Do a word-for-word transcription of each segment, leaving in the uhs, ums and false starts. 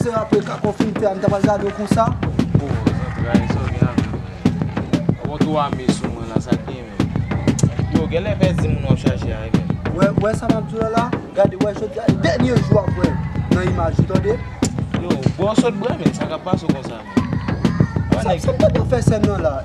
Apre ka konfin tè a, m ta pral gade w konsa. O, zantray, sa w gen avè m? Ou bon twa mil sou mwen la, sa k gen menm? Yo, genlè pèdi moun w ap chache a, wi, menm. Wè, wè sa m ap di w la la? Gade, wè, jodi a, e dènye jou w ap wè nan imaj ou, tande? Yo, bon, sot bwè, menm, sa k ap pase w konsa, menm? Sa, sa m tande w fè sèn nan la.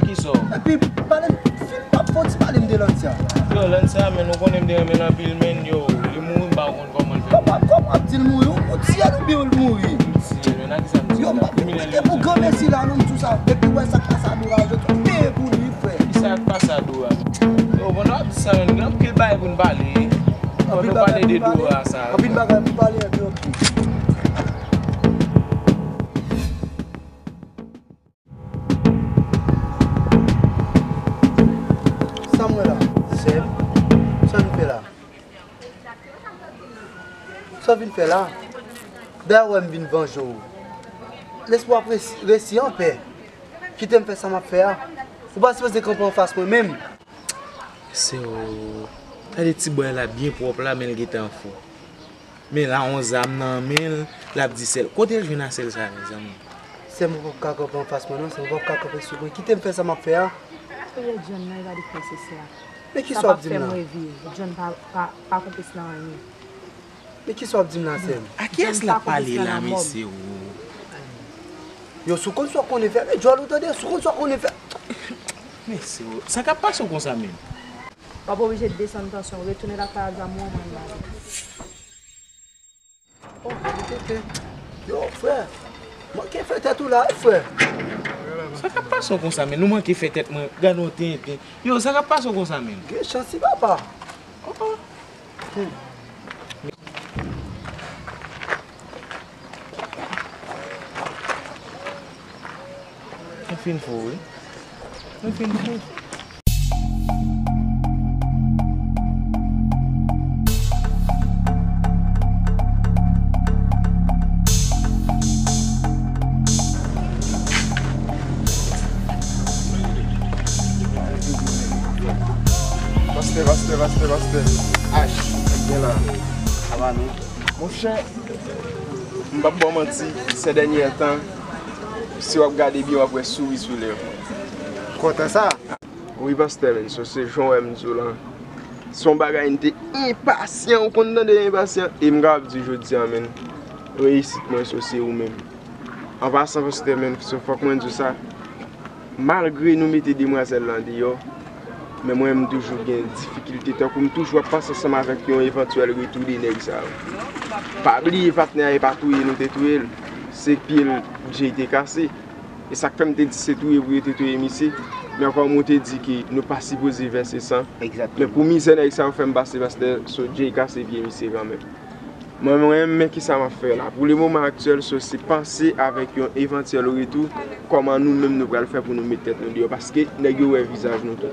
Kisa w? Epi, pale m, fin, pa fon ti pale m de Lancia. Yo, Lancia, menm, ou konnen m te renmen l anpil, menm, yo, li mouri, m pa konn kòman l fè. Kòman, kòman w ap di l mouri? Ou, ou tiyè l oubyen l mouri? M tiyè l, menm, nan ki sa m di sa? Yo, m pa vin pete pou granmesi la, non, m di w sa. Depi w wè sa k pase a Dora, yo tou peye pou li, frè. Ki sa k pase a Dora, menm? Yo, pandan w ap di sa, menm, gen anpil bagay pou n pale. Fò nou pale de Dora sa. Anpil bagay pou pale, anpil, anpil. Sa m wè la, sè m, sa w vin fè la? Sa w vin fè la? Dayè w wè m vin vanje w. Lespri w ap resi, resi anpè. Kite m fè sa m ap fè a. Ou pa sipoze kanpe anfas mwen menm. Sè w, gade ti bòy la byen pwòp la, men l gentan fou. Men la, yon zam nan men l, l ap di sè l. Kote l jwenn a sè l sa, mezanmi? Sè m, ou p ap ka kanpe anfas mwen, non. Sè m, ou p ap ka kanpe sou mwen. Kite m fè sa m ap fè a. Priye John nan, e pa li k nesesè. Men kisa w ap di m la? Sa p ap fè m reviv. John pa, pa, pa konplis nan anyen. Men kisa w ap di m la, sè m? A kiyès l ap pale la, mesye, o? Yo, si w konn sa w konnen fè, men djòl ou tande, si w konn sa w konnen fè. Mesye, o, sa k ap pase w konsa menm? W ap oblije desann tansyon w, retounen lakay a zanmi w an, mwen mare. Oh, tete. Yo, frè. Manke fè tèt ou la, wi, frè. Sa k ap pase w konsa, menm? Nou manke fè tèt mwen, gade yon tenten. Yo, sa k ap pase w konsa, menm? Gen chans, wi, papa. Oh, oh. Hmm. Nou fin fou, wi. Nou fin fou. Pastè, pastè, pastè, pastè. Ach, gen la. Ava nou. Monchè, m p ap ba w manti, sè dènyè tan, si w ap gade byen, w ap wè souri sou lèv mwen. Kontan sa? Wi, pastè, men, so se jan w wè m di w lan. Se yon bagay m te enpasyan, ou konn tande enpasyan, e m kapab di jodi a, men, reyisit mwen, so se ou menm. An pasan, pastè, men, so fòk mwen di w sa, malgre nou mete demwazèl lan deyò, men mwen, m toujou gen difikilte, tankou m toujou ap pase ansanm avèk yon evantyèl retou de nèg sa yo. Pa bliye, patnè a, e pa touye nou te touye l, se pye l Jay te kase. E sa k fè m te di se touye pou yo te touye misye. Men kòm ou te di ke nou pa sipoze vèse san. Egzakteman. Men pou mizè nèg sa yo fè m pase, pastè, so Jay kase pye misye kanmenm. Mwen, mwen, men kisa m ap fè la. Pou le moman aktyèl, so se panse avèk yon evantyèl retou, kòman nou menm nou pral fè pou nou met tèt nou deyò, paske nèg yo wè vizaj nou tou.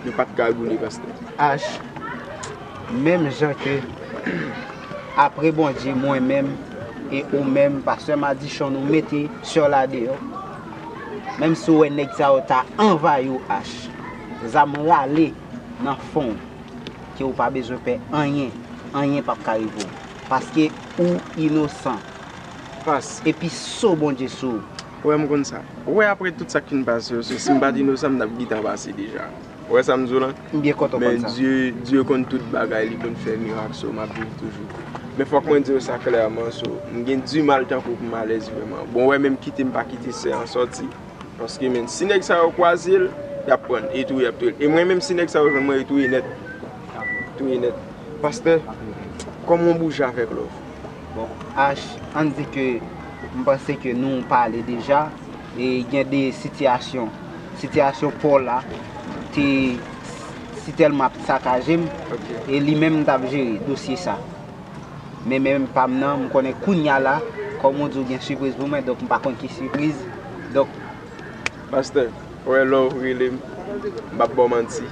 Nou pa t ka boule, pastè. Ach, menm jan ke apre Bondye, mwen menm e ou menm, pastè Madichon, nou mete sè la deyò. Menm si w wè nèg sa yo ta anvayi w, Ach, zam rale nan fon w, ke ou pa bezwen pè anyen, anyen p ap ka rive w, paske ou inosan. Pas. Epi so Bondye sou ou. Ou wè, m konn sa. Ou wè, apre tout sa k fin pase yo, so, si m pa t inosan, m t ap gentan pase deja. Ou wè sa m di w lan? M byen kontan konn sa. Men Dye, Dye konn tout bagay, li konn fè mirak, so, m ap viv toujou. Men fòk mwen di w sa klèman, so, m gen dimal tankou pou m alèz vrèman. Bon, ou wè, menm kite m pa kite sè an sòti. Paske, men, si nèg sa yo kwaze l, y ap pran l, e touye, y ap touye l. E mwen menm, si nèg sa yo jwenn mwen, e touye nèt. Touye nèt. Pastè, kòman w bouje avèk lòv? Bon, Ach, ann di ke m panse ke nou pale deja, e gen de sitiyasyon, sitiyasyon pa w la, te sitèlman ap sakaje m, ok, e li menm m t ap jere dosye sa. Men, men pa m nan, m konnen kounye a la, kòm ou di w gen sipriz pou mwen, donk m pa konn ki sipriz. Donk, pastè, ou wè lè w rele m, m p ap ba w manti.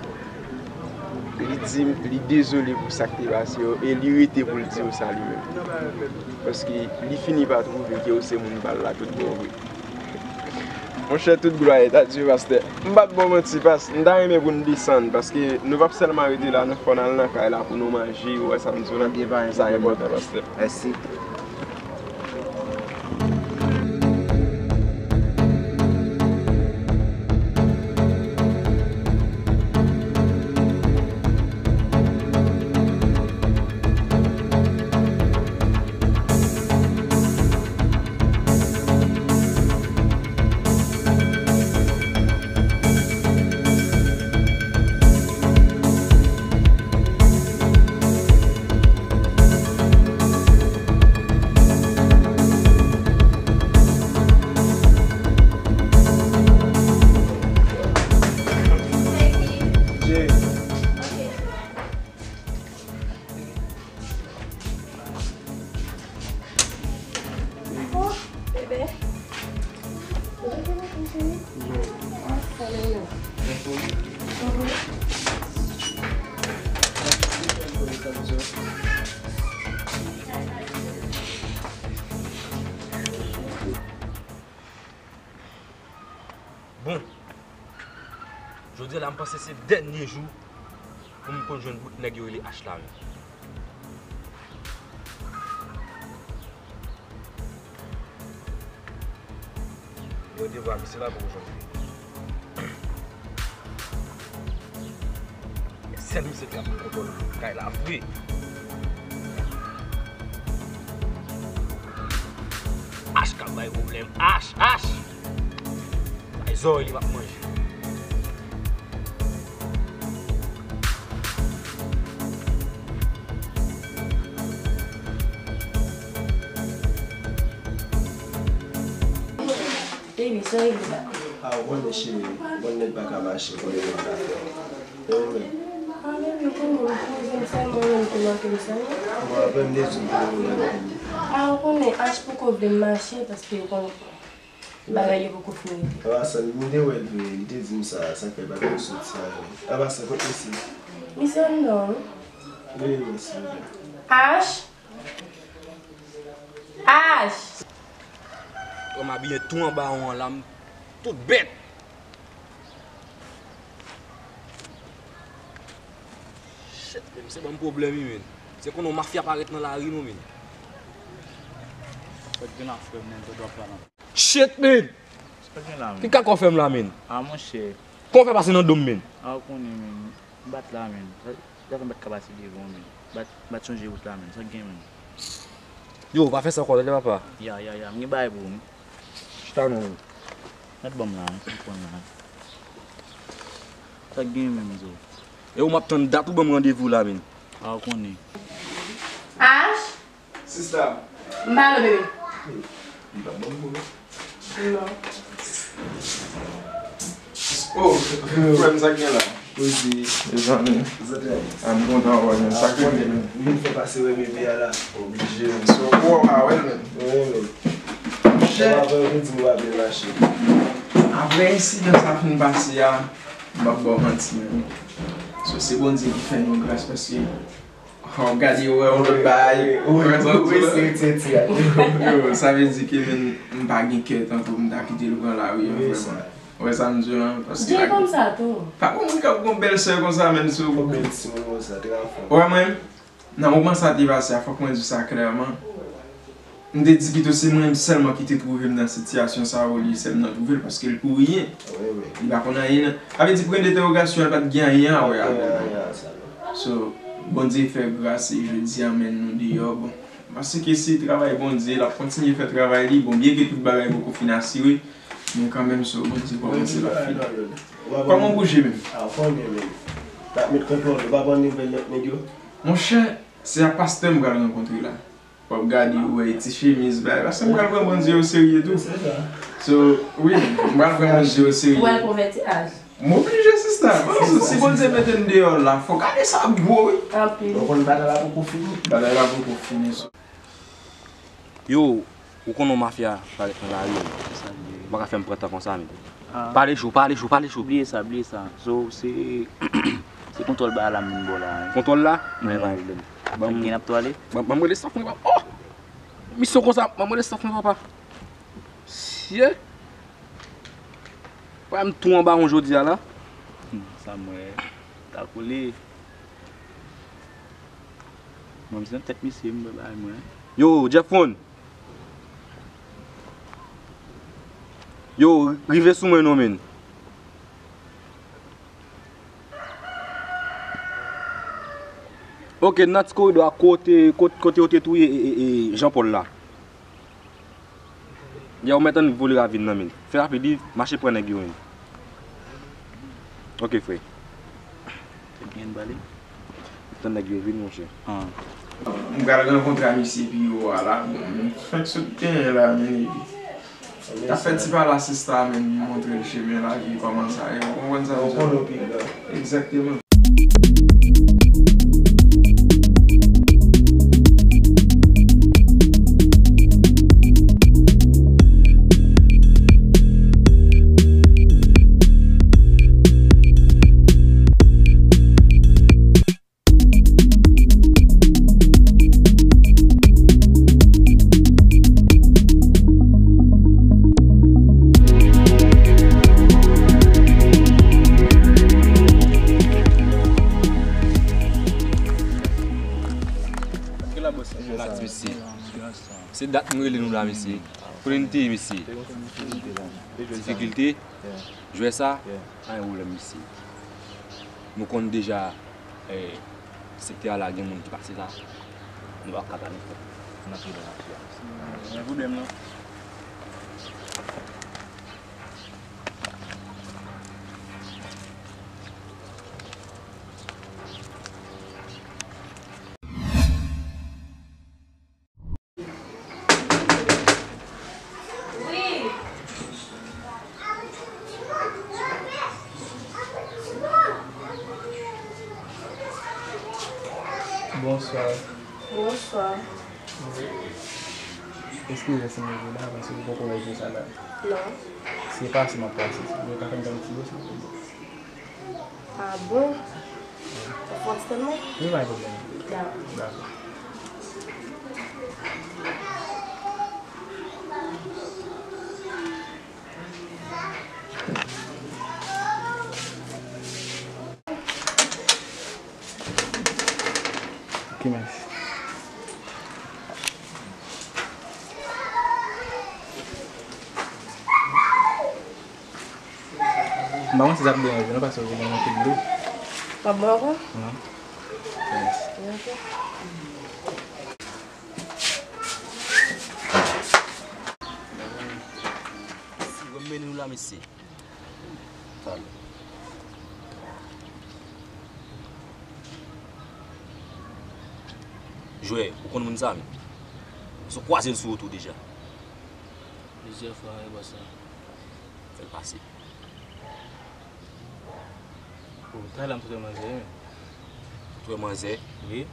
Li di m, li dezole pou sa k te pase yo, e li rete pou l di w sa li menm. Paske li fini pa twouve ke w se moun pa l la tout bon vre. Monchè, tout glwa e a Dye, pastè. M p ap ba w manti, pas, m ta renmen pou n desann, paske nou p ap sèlman rete la, non, fò n al nan kay la pou nou manje, ou wè sa m di w lan. Sa enpòtan, pastè. Mèsi. Jodi la, m panse se dènye jou pou m konn jwenn bout nèg yo rele H la menm. Yo te vwa misye la poko jwenn li. Sèl misye ki ap kontwòl kay la vre. H k ap bay pwoblèm. H, H! Bay zòrèy li p ap manje. Baby, sa regle la. A, ou konnen cheri, bon nèg pa ka mache pou li menm zafè. E ou menm? A, baby, ou konnen, m poze m sèlman, menm ki manke m sèlman. Bon, apre m te di w pou ou menm. A, ou konnen, H poko vle m mache, paske ou konnen bagay yo poko fin regle. A, sa, m te wè l vre, li te di m sa, sa fè bagay yo soti sa vre. A, pa sa, kot misye? Misye anndan, wi. Wi, mèsi. H? H! Kòm abiye tou anba won an la, m tout bèt. Shit, men misye ban m pwoblèm, wi, men. Se konnen yon mafya parèt nan lari, non, men. Fèk gen afè, men, tèt w ap pale. Shit, men! Sa gen la, men? Ki kaka w fè m la, men? A, monchè. Kòman w fè pase nan do m, men? A, ou konnen, men. M bat la, men. Sa, sa fè m pa t ka pase devan, men. M pa t, m pa t chanje wout la, men. Sa gen, men. Yo, pa fè sa ankò, tande papa. Ya, ya, ya. M gen bagay pou ou, men. Chita non, men. Mèt ban m la, men. M pran la. Sa gen, men, zo. E ou m ap tann dat ou ban m randevou la, men. A, ou konnen. H? Sista. M pa lo bebe. Li pa ban m kou non. Non. Oh, frè m, sa k gen la? Poze. Mezanmi. Zòt la. A, m kontan wè w, men. Sa k gen, men? Vin fè pase wè bebe a la. Oblije, men. So, ou pa wè l, men? Wi, men. Monchè. Apre, ou di m w ap byen mache. Apre ensidan sa fin pase a, m p ap ba w manti, men. So, se Bondye ki fè nou gras, paske Fò w gade, ou wè yon lòt bagay, ou wè yon lòt bagay. Yo, sa vle di ke menm m pa gen kè tankou m ta kite l pran lari an, vrèman. Ou wè sa m di w lan? Paske Dye konn sa tou. Pa gon moun k ap gon bèl sè konsa, menm si w gon bèl timoun konsa, trè fò. Ou wè mwen, nan moman sa te pase a, fòk mwen di w sa klèman. M te di pito se mwen menm sèlman ki te twouve m nan sitiyasyon sa a, olye sè m nan twouve l, paske l pou ryen. Wi, wi. Li pa konn anyen nan. Sa vle di, pwen dentèwogasyon an pa t gen anyen a wè avè l. So, Bondye fè gras, e jodi a mennen nou deyò. Bon, paske se travay Bondye, l ap kontinye fè travay li. Bon, byenke tout bagay poko fin asire, men kanmenm, so, Bondye kòmanse l ap fini. Kòman w bouje menm? A, fò byen menm. N ap met kontwòl, ou pa pran nouvèl lòt nèg yo? Monchè, se ak pastè m pral rankontre la. W ap gade, ou wè, ti chemiz, bagay. Paske m pral pran Bondye o serye tou. Se sa. So, wi, m pral pran Bondye o serye. Ou pral konvèti H. M oblije, sista. Bon, si Bondye mete m deyò la, fòk ane sa ap gwo, wi. Anpil. Ou konn batay la poko fini. Batay la poko fini, so. Yo, ou konn yon mafya parèt nan lari, wi. Ou pa ka fè m pran tan konsa, men. Ah. Pale cho, pale cho, pale cho. Bliye sa, bliye sa. So, se, se kontwòl ba la m vin bò la, hein. Kontwòl la? Mwen pa vle. Ban m gen ap twale. Ban, ban m rele staff mwen, papa. Oh! Misyon konsa, ban m rele staff mwen, papa. Sye. Papa m tou anba yon jodi a la. Hmm, sa m wè. Ta kole. Mwen, se nan tèt misye, m wè bagay mwen. Yo, Jeffrone. Yo, rive sou mwen non, men. Ok, nan ti koridò a kote, kote, kote yo te touye e, e, e Jean Paul la. Ya, ou mèt annik vole ravin nan, men. Fè rapid, wi, mache pran nèg yo, men. Ok, frè. Ebyen, n pale. Tann nèg yo vin, monchè. Ah. M pral rankontre a misye pi wo a la. Bon, men fèk sot genyen la, men epi. T ap fè ti pale a sista, men montre l chemen lavi, kòman sa ye. Ou konprann sa m di w? Ou konnen w pi gran. Egzakteman. Relax, mesye. Se dat nou rele nou la, mesye. Kote n te ye, mesye? Difikilte? Jwè sa? Pa gen pwoblèm, mesye. Nou konn deja, eh, sektè a la gen moun ki pase la. Nou pa ka ba nou kont. N ap rele la. Pa gen pwoblèm, non. Bonswa. Bonswa. Eskize si mwen vin la, paske m poko wè jou sa la. Non. Se pase m ap pase. Mwen pa konn yon ti dosye pou mwen. Ah bon? Ou fè eksprè? Wi, pa gen pwoblèm. Dakò. Dakò. Ok, mèsi. M pa konn si sa ap deranje w non, paske w vin nan kèk dlo. W ap bwè ankò? Non. Mèsi. Ok. Si w mennen nou la, mesye. Talè. Jwè, ou konn moun sa, men? Ou kwaze l sou wout ou deja? Plizyè fwa, wi, bòs la. Fè l pase. O, talè m t wè manzè, wi, men. T wè manzè? Wi.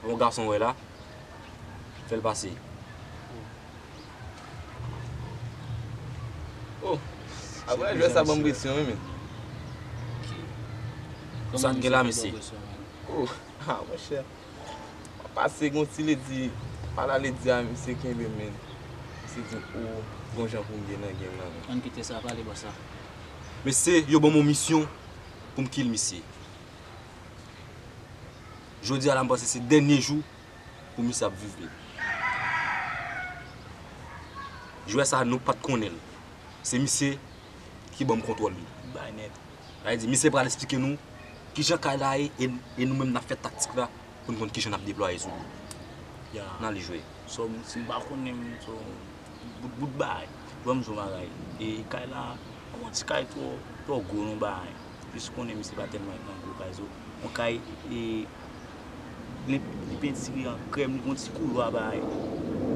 Yon gason wè la, fè l pase. Oh, apre jwè sa ban m presyon, wi, men. Sa n gen la, mesye? Oh, ah, monchè. M ap pase gon ti ledi, pale a ledi a, misye kenbe m, men. Misye di m, oh, gon jan pou m ye nan game nan, men. Ann kite sa pale, bòs la. Mesye, yo ban m yon misyon pou m kill misye. Jodi a la, m panse se dènye jou pou misye ap viv li. Jwè sa, nou pa t konnen l. Se misye ki ban m kontwòl li. Bay nèt. Sa vle di, misye pral eksplike nou kijan kay la ye, e, e nou menm n ap fè taktik la pou n konn kijan n ap deplwaye sou li. Ya. N ale jwe. So, si m pa konnen m, so, bout, bout bagay. Ban m di w bagay. E kay la, pa yon ti kay twò, twò gwo non bagay. Plis konnen misye pa tèlman nan gwo kay, so, yon kay, e, li, li pentire an krèm, li gon ti koulwa bagay.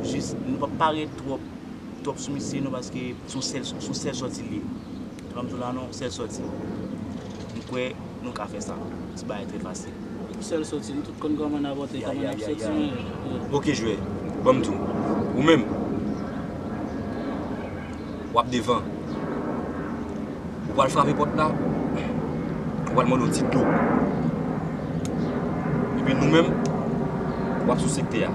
Jis, nou p ap parèt twòp, twòp sou misye non, paske se yon sèl, se yon sèl sòti li ye. Ou konprann m di w la non, yon sèl sòti. M kwè nou ka fè sa. Ti bagay trè fasil. Yon sèl sòti, nou tout konn kòman n ap antre, kòman n ap sòti, men, yeah. Ok, jwè. Ban m di w. Ou menm, w ap devan. Ou pral frape pòt la. Ou pral mande yon ti dlo. Epi nou menm, w ap sou sektè a.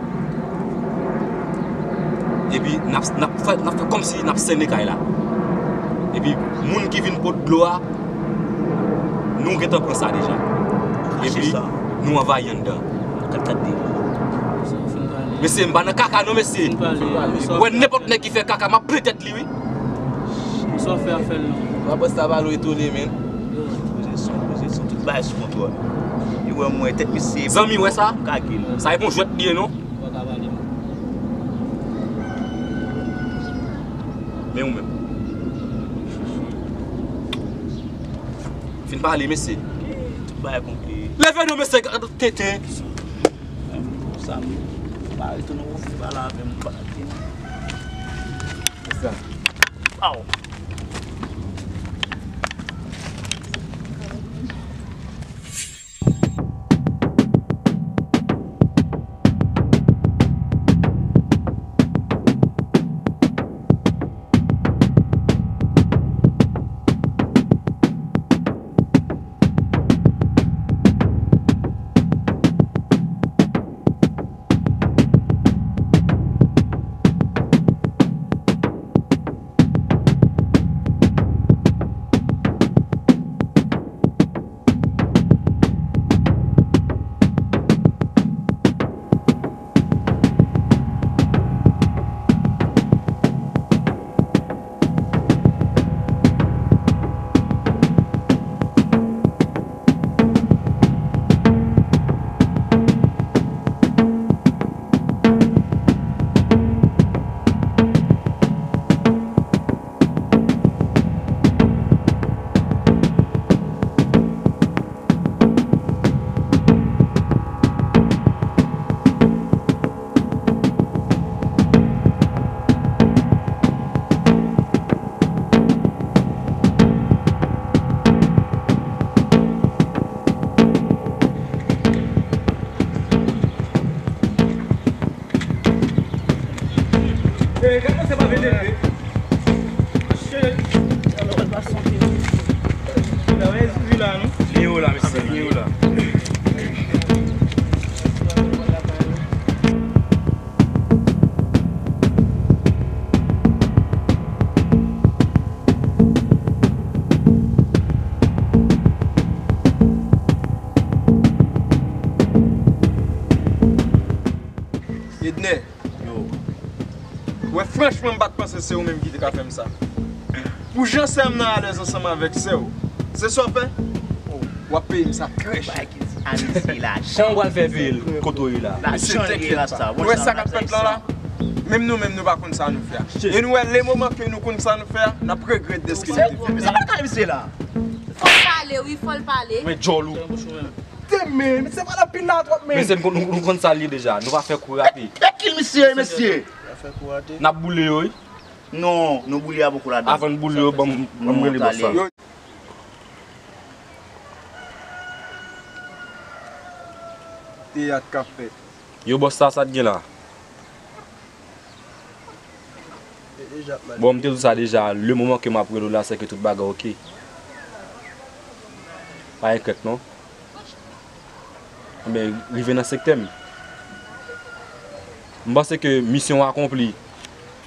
Epi n ap, n ap fè, n ap fè kòmsi n ap sènen kay la. Epi moun ki vin pot dlo a, nou gentan pran sa deja. Epi nou anvayi anndan. Kat kat de. Mesye, m pa nan kaka non, mesye. Ou wè nenpòt nèg ki fè kaka, m ap plen tèt li, wi. Sa w fè a fè l non. Papa sa pa lwe etone, men. Poze son, poze son, tout bagay sou kontwòl. Li wè mwen, tèt misye. Zanmi, wè sa? M ka gil. Sa e bon jwèt li ye, non? Men ou menm. Fin pale, mesye. Tout bagay konplike. Leve non, mesye, tete. Sa m pa retounen ou fin pale avè m, m pa retounen. Sa. Aw. Li yo la, mesye, li yo la. Edner, yo. Wè, franchman, m pa t panse se ou menm ki te ka fè m sa. Pou jan sè m nan alèz ansanm avèk sè w, se sa w fè? W ap peye m sa trè chè. Jan w pral fè peye l kote w ye la? Mesye, tèt pa. Ou wè sa k ap fèt la la? Menm nou menm, nou pa konn sa nou fè a. E nou wè, le moman ke nou konn sa nou fè a, n ap regrèt dèske nou te fè sa. Sa pa kale misye la. Fò l pale, wi, fò l pale. Men djòl ou. Te men, misye pale anpil la twòp, men. Mesye, nou, nou, nou konn sa l ye deja. Nou pa fè kou rate. Bèk kil misye, mesye. N ap boule yo, wi. Non, nou boule a poko ladan. Avan n boule yo, ban m, ban m rele bòs la. Teyat k ap fèt. Yo, bòs, sa, sa t gen la? Bon, m te di w sa deja, le moman ke m ap rele w la, se ke tout bagay oke. Pa enkyèt non. Enben, rive nan sektè m. M panse ke misyon akonpli.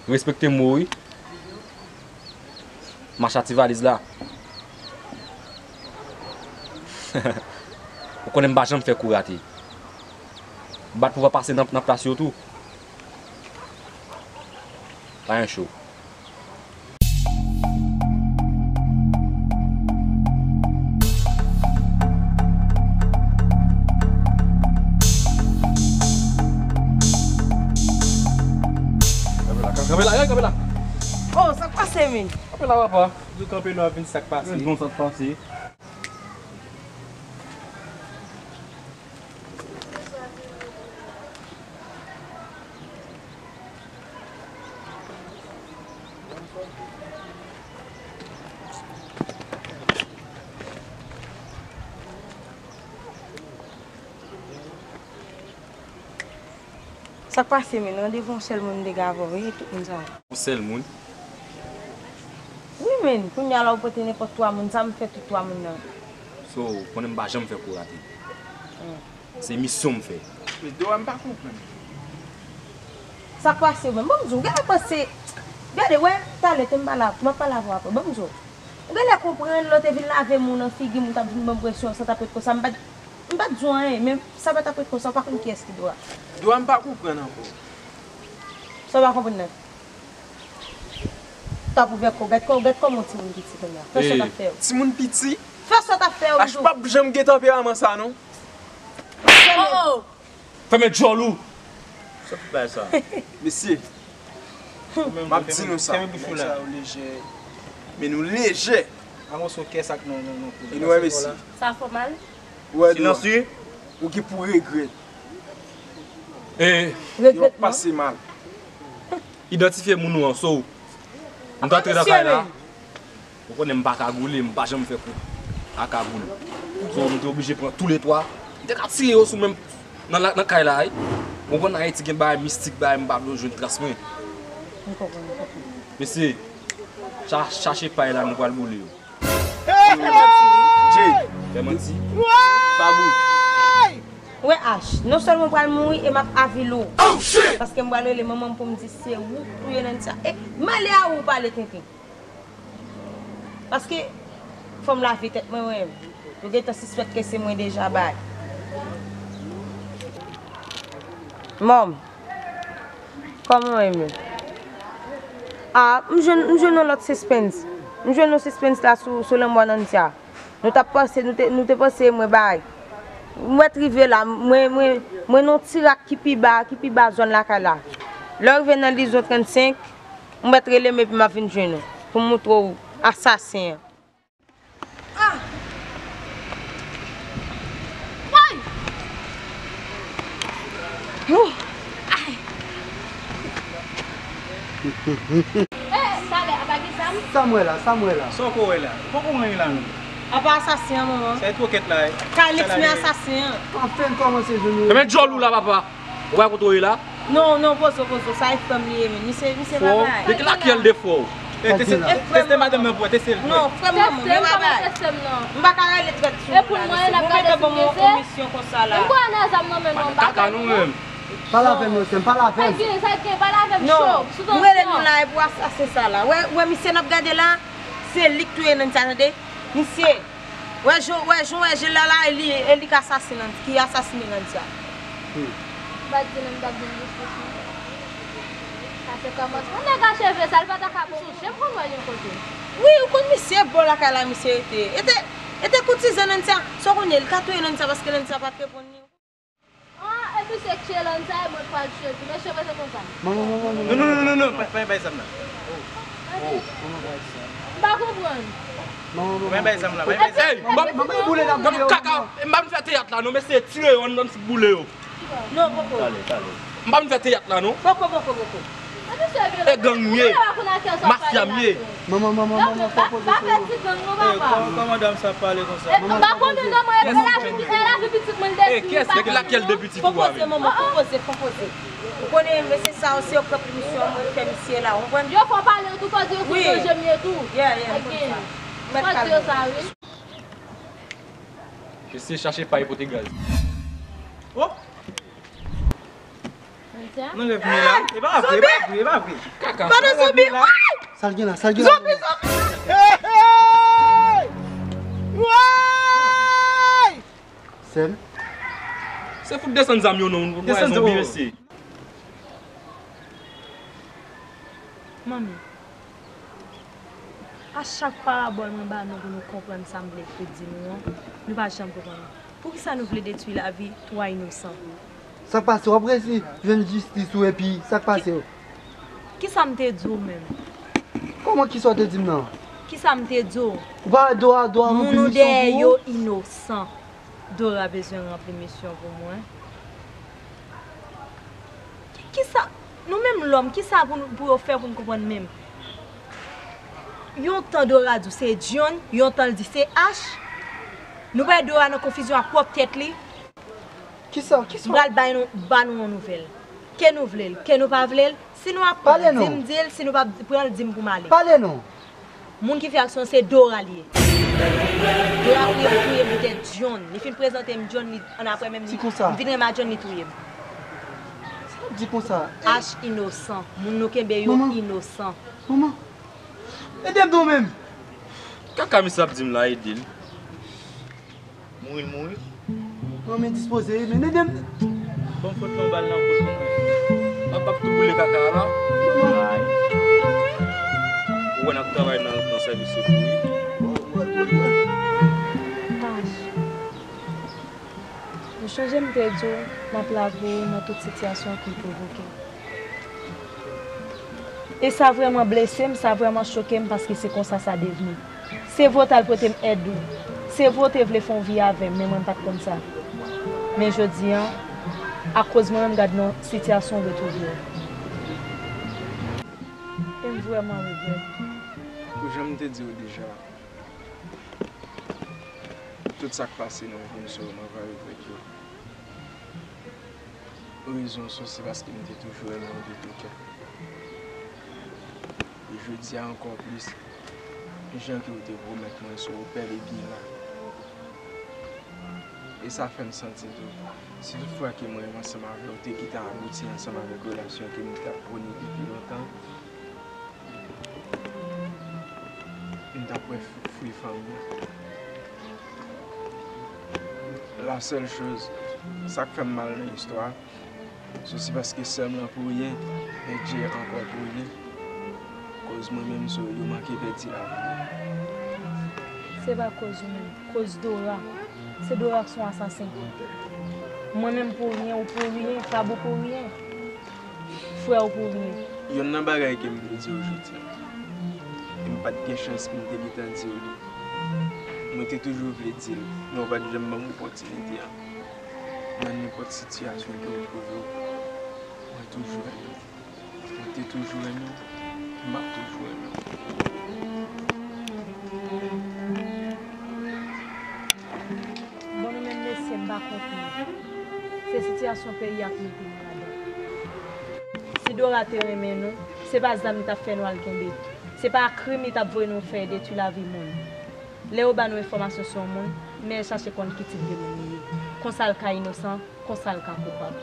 Respekte mo, wi. Mache a ti valiz la. Ou konnen m pa janm fè kou rate. Bat pou w pa pase nan, nan plas yo tou. Pa gen cho. Kanpe la, kanpe la, kanpe la. Oh, sa k pase, men? Kanpe la, papa. Di w kanpe, nou ap vin sa k pase. Di w sa k pase. Sa k pase, men? Randevou yon sèl moun m te gen avè w, wi, tout moun sa yo. Yon sèl moun? Wi, men, kounye a la ou pote nenpòt twa moun, sa m fè tout twa moun nan? So, ou konnen m pa janm fè kou rate. Hmm. Se misyon m fè. Men Dora, m pa konprann. Sa k pase, men? Ban m di w, gade panse, gade, wè, talè te m pale, m ap pale avè w apre. Ban m di w. Ou genlè konprann, lè w te vin lave m ou nan figi m, ou t ap vin ban m presyon, sa t ap ret konsa, m pa t M pa t di w anyen, men sa pa t ap ret konsa, ou pa konn kiyès ki Dora. Dora, m pa konprann ankò. Sa w pa konprann nan? T ap ouvè kò w, gad kò, gad kòman w timoun piti kounye a. Fè sa w t ap fè yo. Timoun piti? Fè sa w t ap fè yo, Ash, m p ap janm gen tanperaman sa, non. Oh, oh. Fèmen djòl ou! Sòt bay sa. Mesye, m ap di nou sa. Nèg sa yo lejè. Men nou lejè. A moso kè sa k nan, nan, nan kou. E nou wè, mesye. Sa fè w mal? Ou wè, Dora, ou gen pou regrèt. E, regrèt w ap pase mal. Idantifye moun ou an, so. M t antre nan kay la. Ou konnen m pa kagoule, m pa janm fè kou a kagoul. So, m te oblije pran toulètwa. M te ka tire yo sou menm nan, nan kay la, wi. Ou konn Ayiti gen bagay mistik, bagay m pa vle yo jwenn tras mwen. M konprann, m konprann. Mesye, cha-, chache pay la, nou pral boule yo. Jay. Fè manti. Babou. Wè Ash, non sèlman w pral mouri e m ap avili w. Paske m pral rele manman m pou m di se ou k touye Nancy a. E m ale a ou pale tenten. Paske fò m lave tèt mwen, mwen. Yo gentan sispèk ke se mwen deja bay. Mòm, kòman w ye menm? A, m jwenn, m jwenn yon lòt sispens. M jwenn yon sispens la sou, sou lanmò Nancy a. Nou t ap panse, nou te, nou te panse mwen bay. Mwen t rive la, mwen, mwen, mwen nan yon ti rak ki pi ba, ki pi ba zòn lakay la. Lè w rive nan Lizon trannsenk, mwen t rele m epi m ap vin jwenn ou pou m montre w asasen an. Ah! Woy! Wouh! Ay! Eh, talè, apa gen zam? Sa m wè la, sa m wè la. Sa w ko wè la? Poko gen anyen la non. Apa asasen an, manman? Sa e twokèt la, eh. Kalix, men asasen an. Anfen, kòmanse jwenn ou. Fèmen djòl ou la, papa. Ou pa kote w ye la? Non, non, pozo, pozo, sa e frè m li ye, men. Misye, misye pa bay. De ki lakyèl de frè w? E, teste, teste madanm nan pou wè, teste l pou wè. Non, frè m nan, men pa bay. M pa ka rele trèt sou moun la, mesye. Ou mete ban m yon misyon konsa la. M kwè nan zam nan, men non, m pa kaka nou menm. Pale avè m, mesye, pale avè m. Sa gen, sa gen, pale avè m cho. Non, m rele nou la, e pou asasen sa la. Wè, wè, misye n ap gade la, se li k touye nèg sa, tande? Misye, wè jan, wè jan, wè jan l la, e li, e li k asasen Landy, ki asasine Landy a. Hmm. M pa t di non, m t ap di jistis non. Sa se kòmansman. Nèg a cheve sal pa ta ka bon. Sonje m konn wè l yon kote. Wi, ou konn misye bò lakay la misye rete. E te, e te koutizan Landy a. Sa w konnen, li ka touye Landy a paske Landy a pa t reponn li. Ah, e misye k tiye Landy a, e mwen k pral tiye tou. Mesye, mwen se konsa. Manman, manman, manman. Non, non, non, non, non, pa, pa bay zam nan. Oh, oh, manman, bay zam. M pa konprann. Manman, manman. Pa bay zam nan, pa bay zam. Ey, manman, manman, boule nan boule yo, kaka, manman. M pa vin fè teyat la, non, mesye, tire yo, anndan ti boule yo. Non, poko. Tale, tale. M pa vin fè teyat la, non. Poko, poko, poko. E gang m ye. Mafya m ye. Manman, manman, manman, fò poze sou yo. Kòman dam sa ap pale konsa? M pa konnen non, mwen, e lavi, e lavi pitit mwen l detwi. Kiyès, lakyèl de pitit ou a menm? Fò poze, manman, fò poze, fò poze. Ou konnen, mesye sa yo, se yo k pran pinisyon an, mwen fè misye la, ou konprann? Yo fò pale, an tou fò di yo se danje m ye tou. Yeah, yeah, m konn sa. Fò di yo sa, wi. Mesye chache pay pote gaz. Oh! Nan rèv mwen la. E pa vre, e pa vre, e pa vre. Kaka. Sa l gen la, sa l gen la. Zonbi, zonbi. Hey, hey! Woy! Sè m. Se fout desann zam yo non, nou wè zonbi mesye. Manmi. A chak parabòl mwen ba nou pou nou konprann sa m vle di nou an, nou pa janm konprann. Poukisa nou vle detwi lavi twa inosan? Sa k pase? W ap resi jwenn jistis ou epi sa k pase w? Kisa m te di w menm? Kòman kisa w te di m nan? Kisa m te di w? Ou pa wè Dora, Dora ranpli misyon pou ou? Moun ou dèyè yo inosan. Dora bezwen ranpli misyon pou mwen. Kisa, nou menm lòm, kisa pou nou, pou yo fè pou n konprann menm? Yon tan Dora di w se John, yon tan l di se Ash. Nou bay Dora nan konfizyon ak pwòp tèt li. Kisa, kisa? M pral bay nou, ba nou yon nouvèl. Ke nou vle l, ke nou pa vle l, si nou ap pran l, di m di l, si nou p ap pran l, di m pou m ale. Pale non. Moun ki fè aksyon se Dora l ye. Dora touye m, touye m poutèt John. Li fin prezante m John, li, annapre menm li, m vin renmen ak John, li touye m. Sa w ap di konsa? Ash inosan. Moun nou kenbe yo inosan. Manman, ede m non menm. Kaka misye ap di m la, ede l. Mouri l mouri. Manmi dispoze, men ede m. Bon, fout yon bal nan kou l pou mwen. Papa ap tou boule kaka a la. Ay. Ou wè n ap travay nan, nan sèvis sekou, wi. Ash. Ou chonje m te di w, m ap lave w nan tout sitiyasyon ki pwovoke. E sa vrèman blese m, sa vrèman choke m, paske se konsa sa devni. Se vre w t al pote m èd ou. Se vre w te vle fè yon vi avè m, men mwen m pa t konn sa. Men jodi a, akoz mwen menm, gad nan sitiyasyon w retwouve w. E m vrèman regrèt. Kou jan m te di w deja, tout sa k pase nan vi m, sou mwen pa regrèt yo. Rezon sou se paske m te toujou renmen w de tou kè. E jodi a ankò plis, jan ke w te pwomèt mwen, sou ou bèl e byen la. E sa fè m santi tou, si tout fwa ke mwen menm ansanm avè w te gentan abouti ansanm avèk relasyon ke m t ap pwone depi lontan, m t ap wè fwi fanm nan. La sèl choz, sa k fè m mal nan istwa, se osi paske sè m lan pou ryen, e Djè ankò pou ryen. Koz mwen menm, so, yo manke pèdi lavi yo. Se pa koz ou menm, koz Dora. Se Dora k se yon asasen. Mwen menm pou ryen, ou pou ryen, Fab ou pou ryen. Frè w pou ryen. Youn nan bagay ke m vle di w jodi a, e m pa t gen chans pou m te gentan di w li. Mwen te toujou vle di l, men w pa t janm ban m opòtinite a. Nan nenpòt sitiyasyon ke w twouve w, mwen toujou renmen w. Mwen te toujou renmen w, m ap toujou renmen w. Bon, nou menm mesye, m pa kont nou. Se sitiyasyon peyi a k mete nou ladan. Dora te renmen nou, se pa zam li t ap fè nou al kenbe. Se pa krim li t ap voye nou fè e detwi lavi moun. Lè yo ba nou enfòmasyon sou yon moun, men chache konn ki tip de moun li ye. Konsa l ka inosan, konsa l ka koupab.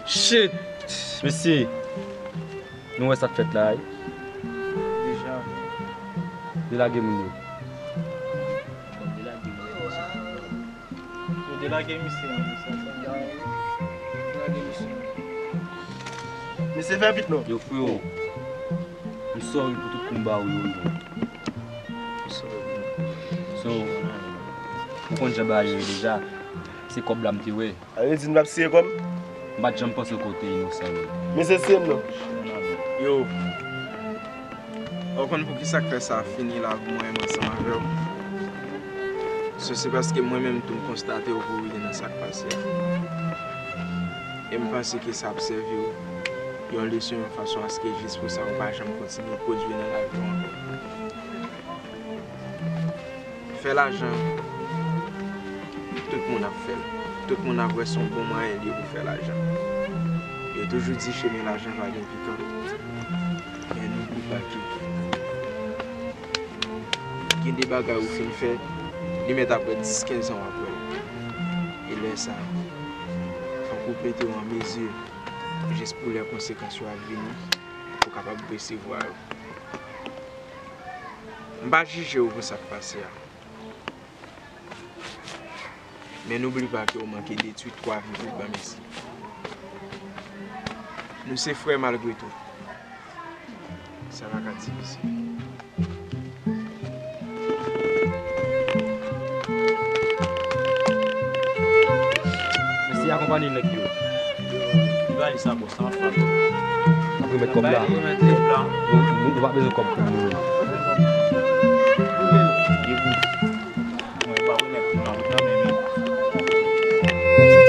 Shit! Mesye, nou wè sa k fèt la, wi. Deja. Delage moun yo. Yo delage misye, man, misye sa. Delage misye. Mesye, fè vit non. Yo, freo, m sorry pou tout kou m ba ou yo, yo. So, ou konn jan bagay yo ye deja. Se kòb la m te wè. Sa vle di nou p ap siye kòb? M pa t janm panse w ke w te inosan, non. Men se siye m, non. Yo, ou konn poukisa k fè sa fini la pou mwen menm ansanm avè w? So, se paske mwen menm tou m konstate w pou w rive nan sa k pase a. E m panse ke sa ap sèvi w yon leson, yon fason aske jis pou sa ou pa janm kontinye pwodui nan lavi w ankò. Fè lajan, tout moun ap fè l. Tout moun ap wè se yon bon mwayen li ye pou fè lajan. Yo toujou di chemen lajan pa gen pikan. Men n'oublie pas que gen de bagay ou fin fè, li mèt ap pran dis, kenz an w ap wè l. E lè sa a, fòk ou mete w an mezi, jis pou lè konsekans yo ap vini, pou w kapab resevwa yo. M pa jije w pou sa k pase a. Men n'oublie pas que w manke detwi twa vi pou w ban mesye. Nou se frè malgre tou. Sa pa ka divize. Mesye, akonpanye nèg yo. Li ba li sa, bòs, sa ap fè. Ap remèt kòb la. Remèt kòb la. Nou, nou, nou pa bezwen kòb pou nou. Mwen pa remèt kòb la, mwen kanmenm. Fè m bouke.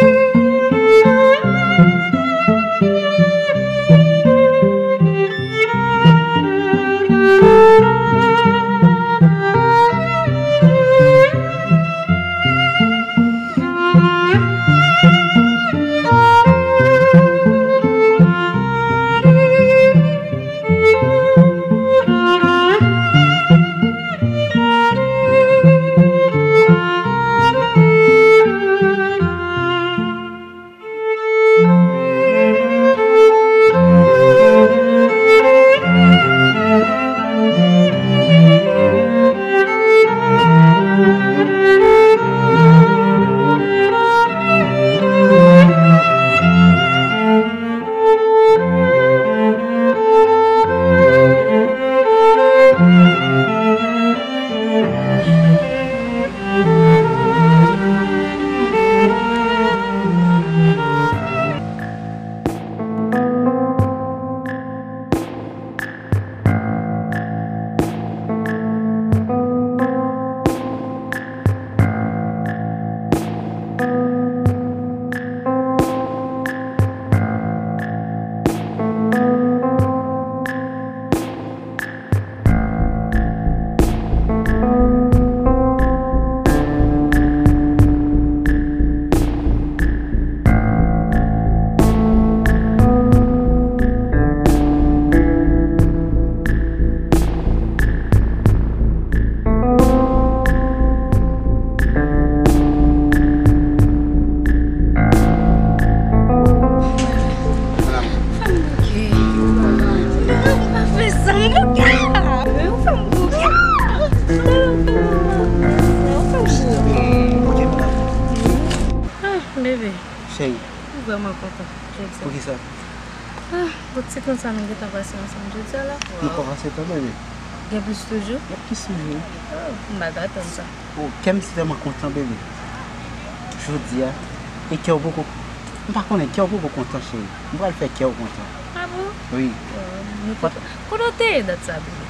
Ou pa fè sa, m bouke. Ou fè m bouke. Ou fè m bouke. Ah, bebe. Cheri. M vrèman kontan jodi a. Poukisa? Ah, pou ti tan sa nou gentan pase ansanm jodi a la. Nou kòmanse tan, bebe. Gen plis toujou? Gen plis toujou. Oh, m pa t atann sa. Oh, kè m si tèlman kontan, bebe. Jodi a, e kè w poko, m pa konnen, kè w poko kontan, cheri. M pral fè kè w kontan. Ah bon? Wi. Oh, nou kontan. Kote w te ye dat sa, bebe?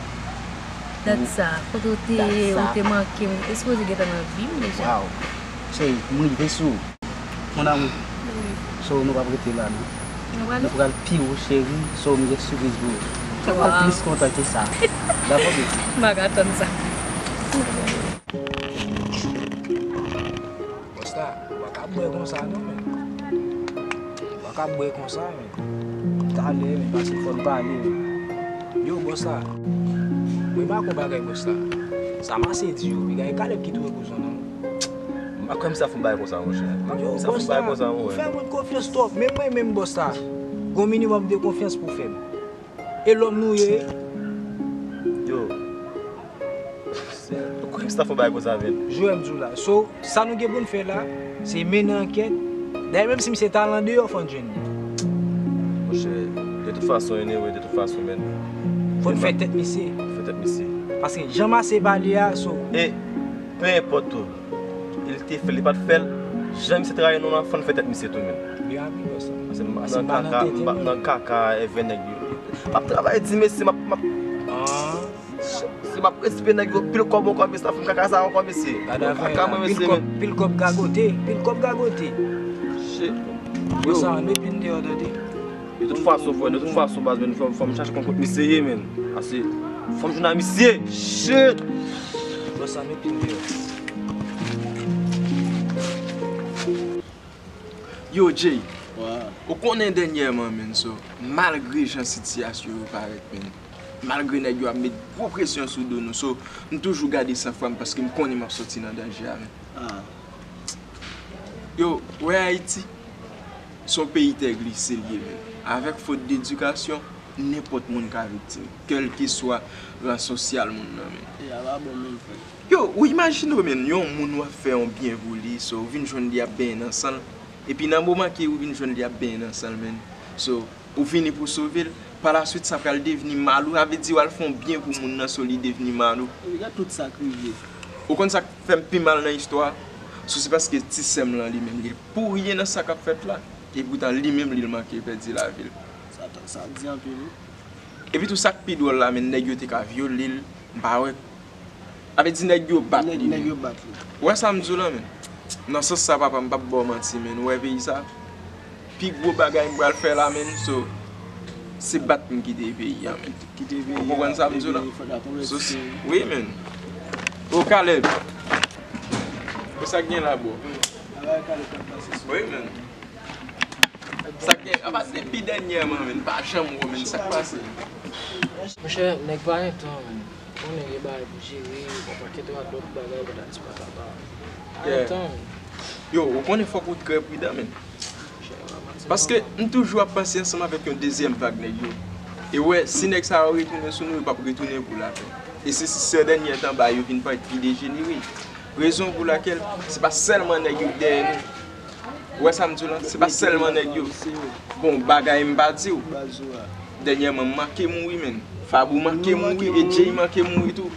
Dat sa, kote w te ye, ou te manke m, ou te sipoze gentan nan vi m deja. Waw. Cheri, m rive sou ou. Mon amour. Wi. So, nou p ap rete la, non. Nou pral? Nou pral pi wo, cheri. So, m gen sipriz pou ou. Ou pral plis kontan ke sa. Dakò, bebe? M pa ka tann sa. Sa non, men. Ou pa ka bwè konsa, men. Talè, men, paske fò n pale, men. Yo, bòs la. Remake yon bagay, bòs la. Sa Masye di yo, piga e Kalèb ki tou e kouzon nan. M pa kwè misye ap fè yon bagay konsa, monchè. M pa kwè misye ap fè yon bagay konsa, monchè. Ou fè moun konfyans twòp. Menm mwen, menm bòs la. Gon minimòm de konfyans pou fè m. E lòm nou ye. Yo. Ou kwè misye ap fè yon bagay konsa, men? Jwè m di w la. So, sa nou gen pou n fè la, se mennen ankèt. Dayè, menm si misye t al andeyò, fò n jwenn li. Monchè, de tout fason, anyway, de tout fason, men. Fò n fè tèt misye. Fè tèt misye. Paske jan Masye pale a, so. E, pe enpòt tou. Li te fè l, li pa t fè l. Jan misye trayi nou la, fò n fè tèt misye tou, men. Paske m ap nan kaka, m ap nan kaka avè nèg yo. M ap travay di mesye, m ap, m ap. Si m ap respe nèg yo, pil kòb ankò, mesye, ap fè m kaka sa ankò, mesye. Kaka mwen, mesye, men. Pil kòb gagote, pil kòb gagote. Shit. Yo. Sa, met pye n deyò, tande. De tout fason, frè, de tout fason, baz, men, fò, fò m chache konn kot misye ye, men. Paske fò m jwenn a misye. Shit. Bòs la, met pye n deyò. Yo, Jay, ou konnen dènyèman, men, so, malgre jan sitiyasyon yo parèt, men, malgre nèg yo ap met gwo presyon sou do nou, so, m toujou gade san fwa m paske m konnen m ap sòti nan danje a, men. Yo, wè Ayiti, se yon peyi tè glise l ye, men. Avèk fot dedikasyon, nenpòt moun ka viktim, kèlkeswa ran sosyal moun nan, men. E a pa bon menm, frè. Yo, ou imajine w, men, yon moun w ap fè yon byen pou li, so, ou vin jwenn li ap benyen nan san l, epi nan moman ke ou vin jwenn li ap benyen nan san l, men, so, ou vini pou sove l, pa la swit sa pral devni mal ou, sa vle di w al fè yon byen pou moun nan, so, li devni mal ou. Epi gad tout sa k rive. Ou konn sa k fè m pi mal nan istwa a? So, se paske ti sè m lan li menm, li pou ryen nan sa k ap fèt la, e poutan li menm li l manke pèdi lavi l. Sa, sa di anpil, wi. Epi tou sa k pi dwòl la, men nèg yo te ka vyole l, m pa wè. Sa vle di nèg yo bat li, men. Nèg yo bat li. Ou wè sa m di w la, men? Nan sans sa, papa, m p ap ba w manti, men. Ou wè peyi sa? Pi gwo bagay m pral fè la, men, so, se bat m kite peyi a, men. Kite peyi a. Ou konprann sa m di w la? So, wi, men. O Caleb. Ou sa k gen la, bro? Wi, men. Sa k gen, apa se pi dènyèman, men, pa janm wè, men, sa k pase? Monchè, nèg pa gen tan, men. Konnen gen bagay pou jere, yon pakèt lòt bagay, patati patata. Pa gen tan, men. Yo, ou konnen fòk ou trè pridan, men. Paske m toujou ap panse ansanm avèk yon dezyèm vag nèg yo. E wè, si nèg sa yo retounen sou nou, yo p ap retounen pou lapè. E se si sè dènyè tan ba yo vin parèt pi dejenere. Rezon pou lakèl, se pa sèlman nèg yo k dèyè nou. Ou wè sa m di w la? Se pa sèlman nèg yo. Bon, bagay m pa di w. Dènyèman, m manke mouri, men. Fabou manke mouri, e Jay manke mouri tou.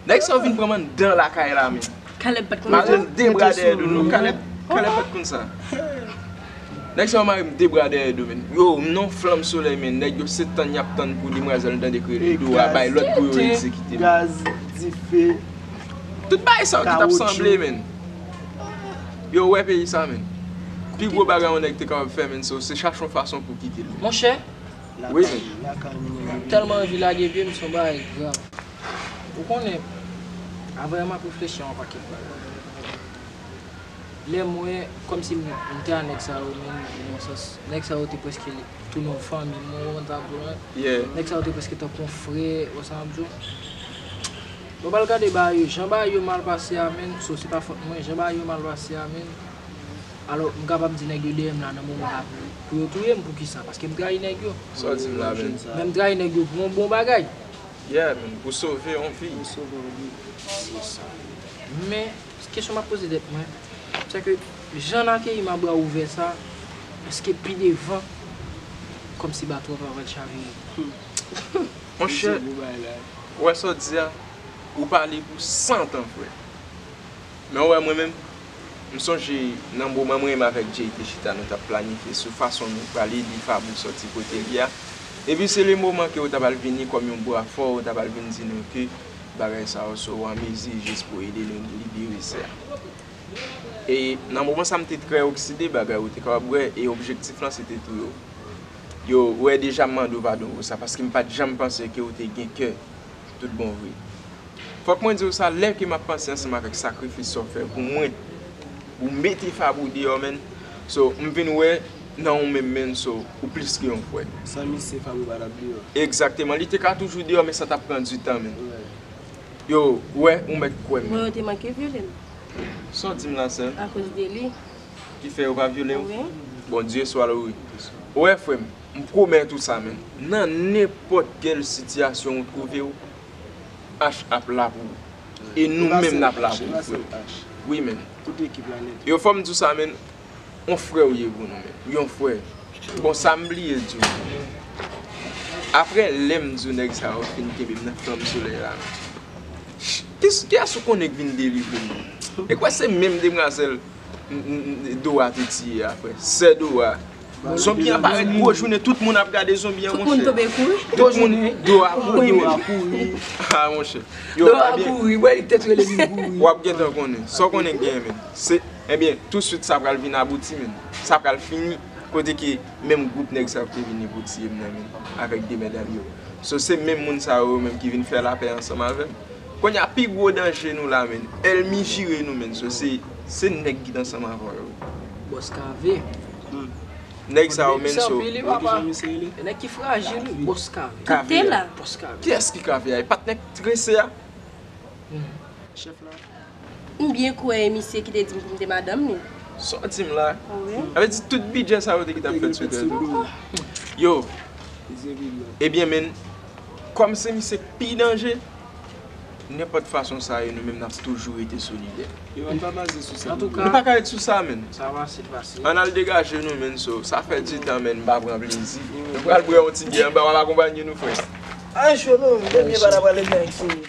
Nèg sa yo vin pran m anndan lakay la, men. Mare m de bra dèyè do nou. Kalèb, Kalèb pa t konn sa. Nèg sa yo mare m de bra dèyè do, men. Yo, m nan yon flanm solèy, men. Nèg yo se tann y ap tann pou demwazèl, m tande kriye, rido a bay lòd pou yo egzekite m. Gaz, dife. Tout bagay sa yo ki t ap sanble, men. Yo, wè peyi sa, men. Pi gwo bagay yon nèg te kapab fè, men, se, se chache yon fason pou kite l, men. Monchè, wi, men. M tèlman anvi lage pye m, se yon bagay grav. Ou konnen, avan yè m ap reflechi a yon pakèt bagay. Lè m wè, kòmsi m, m te a nèg sa yo, men, nan yon sans, nèg sa yo te prèske tounen yon fanmi m, ou konprann sa m di w la? Nèg sa yo te prèske tankou yon frè, ou wè sa m ap di w? Bon, m al gade bagay yo, jan bagay yo mal pase a, men, so, se pa fòt mwen, jan bagay yo mal pase a, men, alò, m kapab di nèg yo dèyè m la nan moman la pou, pou yo touye m, poukisa? Paske m trayi nèg yo. Sa w di m la, men? Men m trayi nèg yo pou yon bon bagay. Yeah, men, pou sove yon vi. Pou sove yon vi. Se sa. Men, kesyon m ap poze tèt mwen, se ke jan n akeyi m a bra ouvè sa, èske pi devan, kòmsi bato a pa pral chavire? Monchè, ou wè sa w di a, ou pale pou san tan, frè. Men ou wè mwen menm, m sonje nan moman mwen menm avèk Jay te chita, nou t ap planifye sou fason nou pral ede Fabou sòti kote li a. Epi se le moman ke ou t ap al vini kòm yon bra fò, ou t ap al vin di nou ke bagay sa yo, so, ou an mezi jis pou ede nou libere sè a. E nan moman sa, m te trè okside bagay ou te kapab wè, e objektif lan se te touye w. Yo, ou wè deja m mande w padon pou sa, paske m pa t janm panse ke ou te gen kè tout bon vre. Fòk mwen di w sa, lè ke m ap panse ansanm avèk sakrifis sa w fè pou mwen, Ou mete Fab ou deyò, menn. So, m vin wè nan ou menm, menn, so, ou plis ke yon frè. San misye, Fab ou pa t ap deyò. Egzakteman. Li te ka toujou deyò, men sa t ap pran di tan, menn. Yo, ou wè, ou mèt kwè m. Bon, yo te manke vyole m. Sa w di m la, sè? Akoz de li. Ki fè yo pa vyole w? Wi. Bondye swa lori. Ou wè, frè m, m pwomèt ou sa, menn. Nan nenpòt kèl sitiyasyon ou twouve w, H ap la pou ou. E nou menm n ap la pou ou, frè. Wi, menn. Tout ekip la nèt. Yo, fò m di w sa, menn. Yon frè ou ye pou nou, menn. Yon frè. Bon, sa m bliye di w. Apre lè m di w nèg sa yo fin kenbe m nan flanm solèy la, menn. Kiyès, kiyès ou konnen k vin delivre m? E kwè se menm demwazèl m, m, m, Dora te tiye a, frè. Sè Dora. Zonbi an parèt gwo jounen, tout moun ap gade zonbi an, monchè. Tout moun tonbe kouri. Tout moun, Dora kouri. Dora kouri. Ah, monchè. Yo, Dora kouri, wè li tèt rele vin kouri. W ap gentan konnen. Sa w konnen k genyen, menn. Se, ebyen, tousuit sa pral vin abouti, menn. Sa pral fini. Kote ke menm gwoup nèg sa yo te vini pou tiye m nan, menn, avèk de medam yo. So, se menm moun sa yo menm ki vin fè lapè ansanm avè m. Kounye a, pi gwo danje nou la, menn. Ènmi jire nou, menn. So, se, se nèg ki t ansanm avè yo. Bòs Kave. Nèg sa yo, menn, so. Nèg ki frajil, wi, Bòs Kave. Kave a. Bòs Kave. Kiyès ki Kave a? E patnè k trese a? Chèf la. M byen kwè e misye ki te di m pou m te madanm li. Sa w di m la? Wi. Sa vle di tout bidjè sa yo te gentan fèt sou tèt ou. Yo. Ebyen, menn, kòm se misye k pi danje, nenpòt fason sa ye, nou menm n ap toujou rete solidè. Yo, ann pa baze sou sa. Antouka, nou pa ka ret sou sa, menn. Sa pase, pase. Ann al degaje nou, menn, so. Sa fè di tan, menn, m pa pran plezi. Nou pral bwè yon ti byè anba, w ap akonpanye nou, frè. Ay, cho non, dènye bal ap pral ede Ayisyen.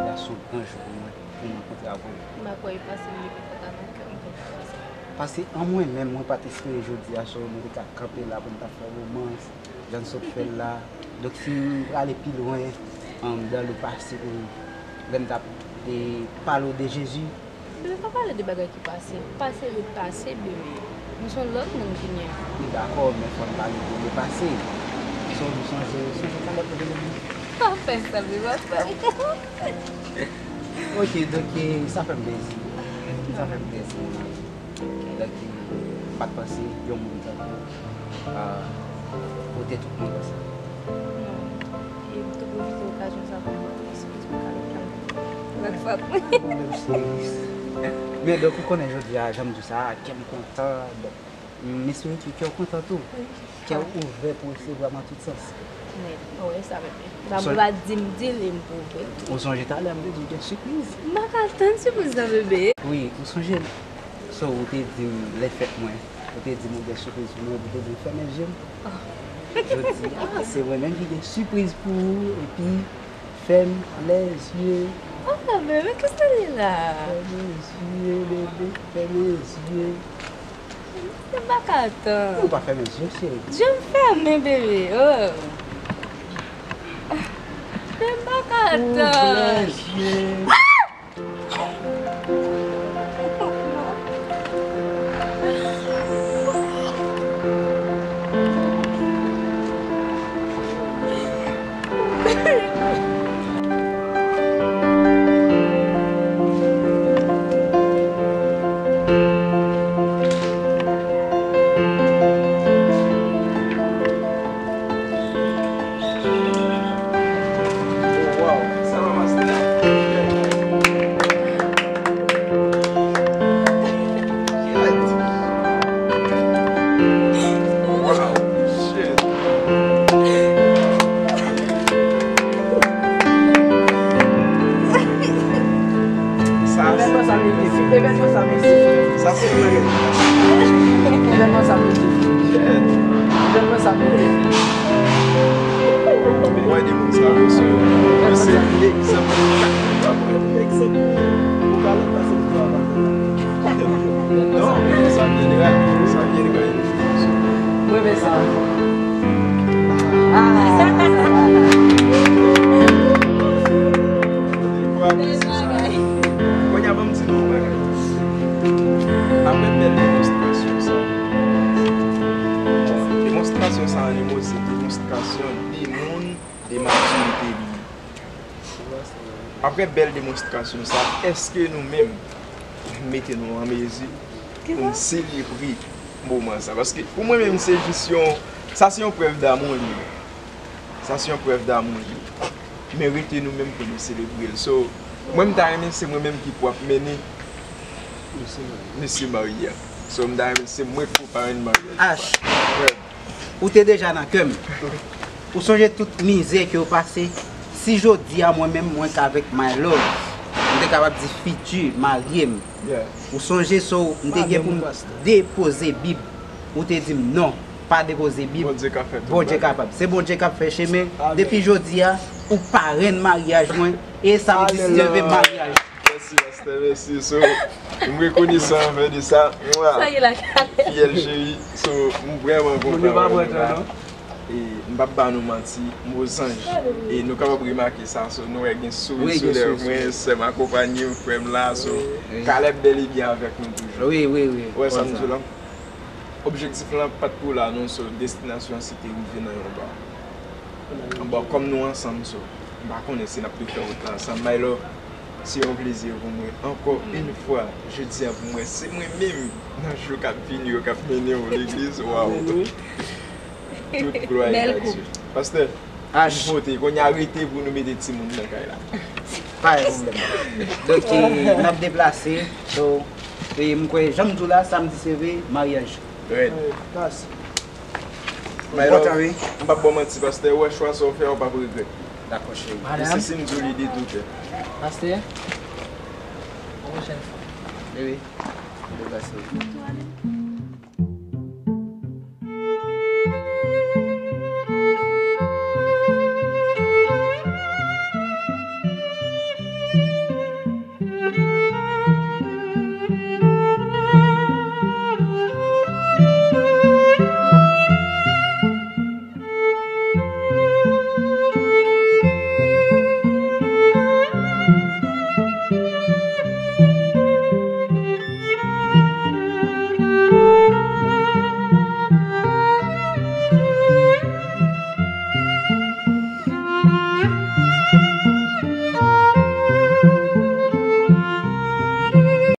Gran jou pou mwen, pou m rankontre avè w. M pa kwè e pase m depi fèt avèk kè m konn pa pase. Paske an mwen menm, mwen pa t espere jodi a, so, nou te ka kanpe la pou n ta fè womans, jan n sot fè l la. Donk, si m prale pi lwen, um, dans le passé, pou lè m t ap, e, pale w de Jezi. Bebe, pa pale de bagay ki pase. Pase ret pase, bebe. Nou se yon lòt moun kounye a. M dakò, men fò n pale de le pase. So, m sonje, sonje talè pou de. Pa fè sa, bebe, pa fè. Ok, donk, eh, sa fè m plezi. Sa fè m plezi. Donk, eh, m pa t panse yon moun tankou, ah, ou te tout moun konsa. Non. E m tou pwofite okazyon sa pou m mande eskiz pou kalòt la. Lòt fwa pou mwen. Men donk, ou konnen jodi a, jan m di w sa, kè m kontan. Donk, m espere ke kè w kontan tou. Wi. Kè w ouvè pou resevwa m an tout sans. Nèt, ou wè sa, bebe. Sa m pa di m di l e m pwouve l tou. Ou sonje talè m te di w gen sipriz? M pa ka tann sipriz nan, bebe. Wi, ou sonje l. So, ou te di m lè fèt mwen, ou te di m ou gen sipriz pou mwen, ou te di m fèmen je m. Oh. Jodi a, se mwen menm ki gen sipriz pou ou, epi fèm lèzye. Oh, bebe, kisa li la? Fèmen zye, bebe, fèmen zye. M pa ka tann. Ou pa fèmen zye, cheri. Je m fèmen, bebe, oh. Je m pa ka tann. Ouvè zye. Ah! Sa se vre. Evènman sa mete. Evènman sa mete. Mwen de moun sa yo, so, mwen se egzanp. Egzanp. Ou ka lòt pase pou travay. Non, sa jeneral, sa jeneral. Mwen men sa. Ah. Kounye a, ban m di nou yon bagay. Apre bèl demonstrasyon sa, demonstrasyon sa animo se demonstrasyon de moun, de matirite li ye. Apre bèl demonstrasyon sa, èske nou menm mete nou an mezi pou n selebre moman sa? Paske pou mwen menm, se jis yon, sa se yon prèv damou li ye. Sa se yon prèv damou li ye. Men rete nou menm pou nou selebre l. So, mwen m ta renmen se mwen menm ki pou ap mennen mesye marye a. So, m ta renmen se mwen ki pou parenn maryaj. H, ou te deja nan kè m. Ou sonje tout mizè ke w pase? Si jodi a mwen menm, mwen k avèk My Love, m te kapab di fiti marye m. Ou sonje, so, m te gen pou m depoze Bib. Ou te di m non, pa depoze Bib. Bondye ka fè tout bagay. Bondye kapab. Se Bondye k ap fè chemen. Depi jodi a, ou parenn maryaj mwen. E sa m di, si Dye vle, maryaj. Mèsi, pastè, mèsi. So, m rekonesan anvè de sa. Mwa, fiyèl cheri. So, m vrèman kontan wè nou la. E m p ap ba nou manti, m ozanj. E nou kapab remake sa, so, nou wè gen souri sou lèv mwen, sè m akonpanye m, frè m la, so, Caleb bèl e byen avèk nou toujou. Wi, wi, wi. Ou wè sa m di w la? Objektif lan pa t pou la non, so, destinasyon an se te rive nan yon ba. Bon, kòm nou ansanm, so, m pa konnen si n ap tou fè wout la ansanm. My love, se yon plezi pou mwen. Ankò yon fwa, jodi a pou mwen, se mwen menm nan jou k ap vini yo k ap mennen w legliz. Waw. Tout glwa e a Dye. Pastè, m pote, kounye a rete pou nou mete timoun nan kay la. Pa gen pwoblèm. Donk, e, n ap deplase. So, e, m kwè, jan m di w la, samdi se vre, maryaj. Rèd. Mwen kontan, wi. M p ap ba w manti, pastè, ou wè chwa sa w fè a, ou p ap regrèt. Dakò, cheri. E se si m di w li de tou kè. Pastè, yon pwochèn fwa. Wi, wi. M deplase.